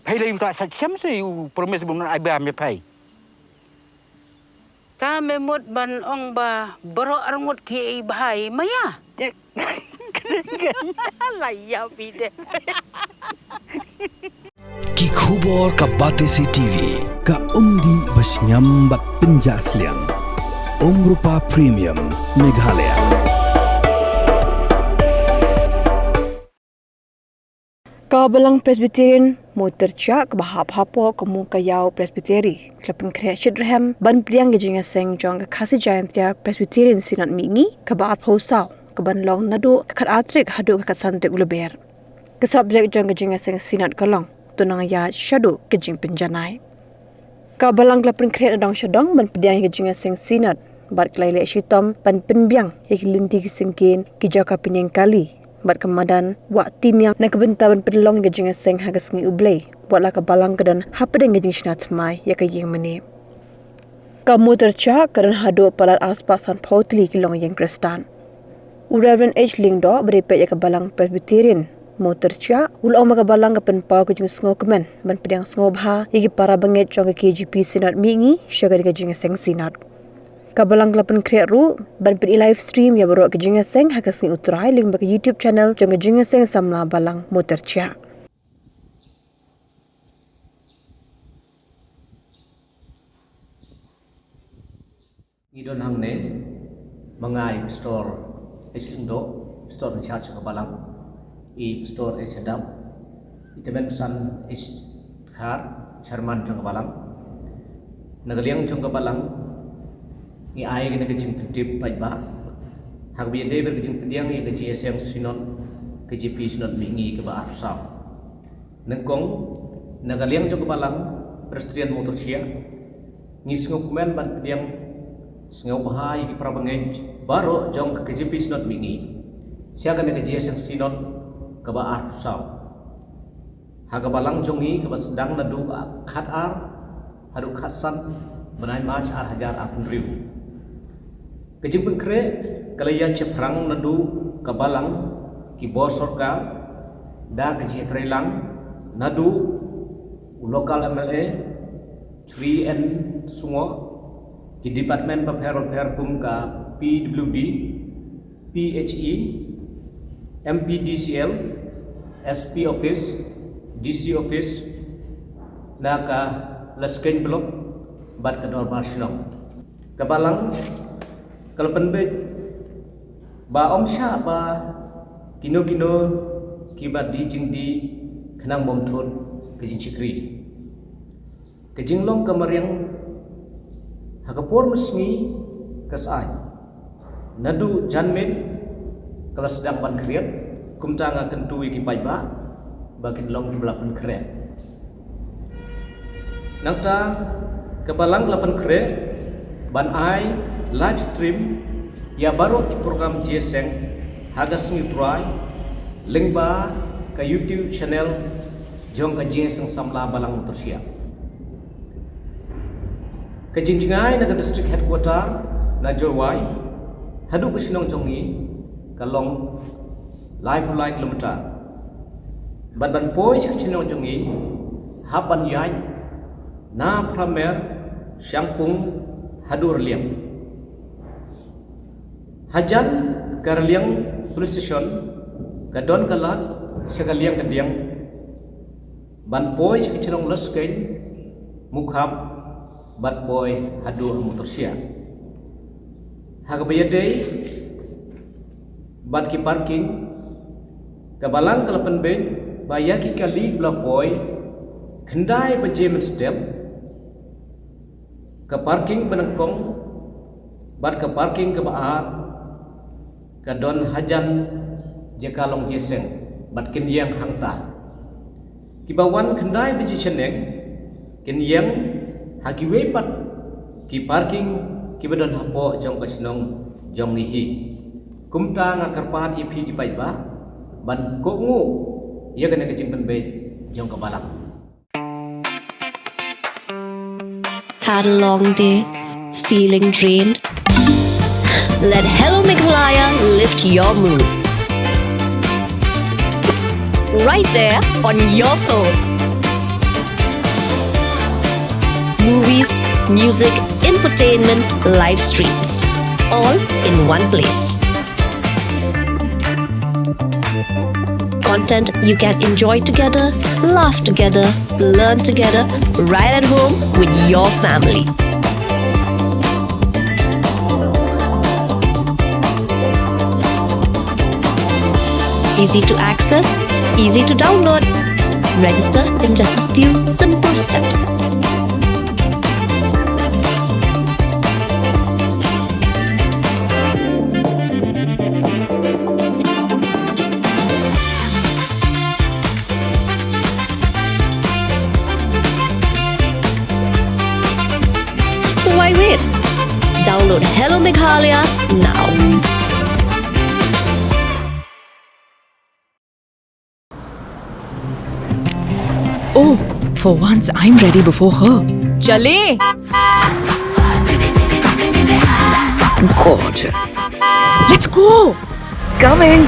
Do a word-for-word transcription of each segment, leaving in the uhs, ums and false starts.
Phai lei u ta sa chem se u promise bun ai ba me phai. Ta me mut ban ong ba baroh arngut ki ei bha ei maya. La ïa phi de. Ki khubor ka Batesi TV, ka umdih ba shngiam bad pynjah sliang. Umrupa Premium, Meghalaya. Ka Balang Presbyterian Moterchiah kaba hap hapoh ka Mowkaiaw Presbytery ka la pynkhreh shitrhem ban pdiang ïa ka jingïaseng jong ka Khasi Jaintia Presbyterian Synod Mihngi kaba arphew saw, kaban long naduh ka khatar tarik haduh ka khatsan tarik u Lber. Ka subject jong ka jingïaseng Synod ka long to nang ïaid shaduh ka jingpynjanai. Ka Balang ka la pynkhreh na dong sha dong ban pdiang ïa ka jingïaseng Synod bad ka la ïaleh shitom ban pynbiang ïa ki lynti ki syngkien, ki jaka pynïeng kali bad ka madan Wah Tiniang na ka bynta ban pynlong ïa ka jingïaseng ha ka sngi U Blei, wat la ka Balang ka don hapdeng ka jingshna thymmai ïa ka ïing mane. Ka Moterchiah ka don haduh palat arspah sanphew tylli ki longïing Khristan. U Reverend H Lyngdoh, ba dei peit ïa ka Balang Presbyterian Moterchiah, u la ong ba ka Balang ka pynpaw ka jingsngewkmen ban pdiang sngewbha ïa ki para bangeit jong ka K J P Synod Mihngi sha kane ka jingïaseng Synod. Ka Balang ka la pynkhreh ruh ban pyn-i live stream ïa baroh ka jingïaseng ha ka sngi U Trai lyngba ka YouTube channel jong ka Jingïaseng Samla Balang Moterchiah. Ngi don hangne ma nga i Pastor H Lyngdoh, Pastor in charge jong ka Balang, i Pastor H Adam, i Tymmen Basan H Dkhar, Chairman jong ka Balang. Na ka liang jong ka Balang ngi ai kane ka jingpyntip paidbah ha kaba ïadei bad ka jingpdiang ïa ka jingïaseng Synod K J P Synod Mihngi kaba arphew saw. Nyngkong, na ka liang jong ka Balang Presbyterian Moterchiah, ngi sngewkmen ban pdiang sngewbha ïa ki para bangeit baroh jong ka K J P Synod Mihngi sha kane ka jingïaseng Synod kaba arphew saw ha ka Balang jong ngi kaba sdang naduh khatar haduh khatsan bnai March ar hajar arphew hynriew. Ka jingpynkhreh ka la ïa shaphrang naduh ka Balang, ki bor sorkar, da ka jingïatreilang naduh u local M L A Shri N Sumar, ki department bapher bapher kum ka P W D, P H E, M P D C L, S P Office, D C Office, na ka Laskeiñ Block bad ka Dorbar Shnong. Ka Balang ka la pynbeit ba ym shah ba kino kino kiba die jingdie khnang ban thut ka jingshakri. Ka jinglong ka mariang ha ka por mynsngi ka saiñ naduh janmiet ka la sdang ban khriat, kumta nga kyntu ïa ki paidbah ba kin long kiba la pynkhreh. Nangta ka Balang ka la pynkhreh ban ai live stream ïa baroh ki program jingïaseng ha ka sngi U Trai lyngba ka YouTube channel jong ka Jingïaseng Samla Balang Moterchiah. Ka jingjngai na ka district headquarter na Jowai haduh ka shnong jong ngi ka long laiphew lai kilometer. Bad ban poi sha ka shnong jong ngi hap ban ïaid na Phramer, Shangpung haduh Raliang. Hajan ka Raliang Police Station ka don ka lad sha ka liang ka diang ban poi sha ka shnong Laskeiñ, Mukhap bad poi haduh ha Moterchiah. Ha kaba ïadei bad ki parking, ka Balang ka la pynbeit ba ïa ki kali kiba la poi khyndai baje mynstep, ka parking ba nyngkong bad ka parking kaba ar ka don hajan jaka long jingïaseng bad kin ïeng hangta. Kiba wan khyndai baje shaneng kin ïeng ha kiwei pat ki parking kiba don hapoh jong ka shnong jong ngi hi. Kumta nga kyrpad ïa phi ki paidbah ban kohnguh ïa kane ka jingpynbeit jong ka Balang. Had a long day? Feeling drained? Let Hello Meghalaya lift your mood. Right there on your phone. music, infotainment, live streams, all in one place. Content you can enjoy together, laugh together, learn together, right at home with your family. Easy to access, easy to download. Register in just a few simple steps. So why wait? Download Hello Meghalaya now. Oh, for once I'm ready before her. Chale! Gorgeous. Let's go! Coming!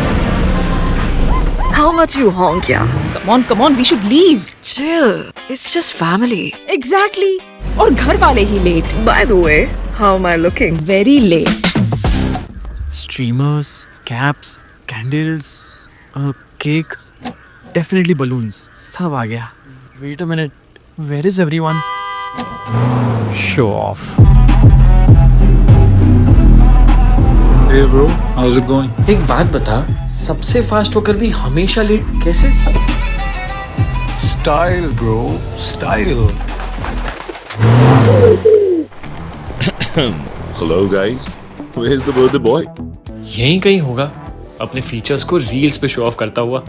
How much you honk, yeah? Come on, come on, we should leave. Chill. It's just family. Exactly. और घर वाले ही late. By the way, how am I looking? Very late. Streamers, caps, candles, a cake, definitely balloons. सब आ गया. Wait a minute. Where is everyone? Show off. Hey bro, how's it going? एक बात बता, सबसे फास्ट होकर भी हमेशा लेट कैसे? Style, bro, style. Hello guys, where's the birthday boy? यहीं कहीं होगा, अपने फीचर्स को रील्स पे शो ऑफ करता हुआ.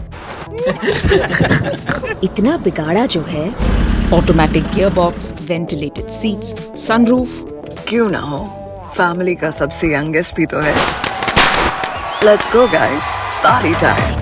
इतना बिगाड़ा जो है. Automatic gearbox, ventilated seats, sunroof. क्यों ना हो, फैमिली का सबसे यंगेस्ट भी तो है. Let's go guys, party time.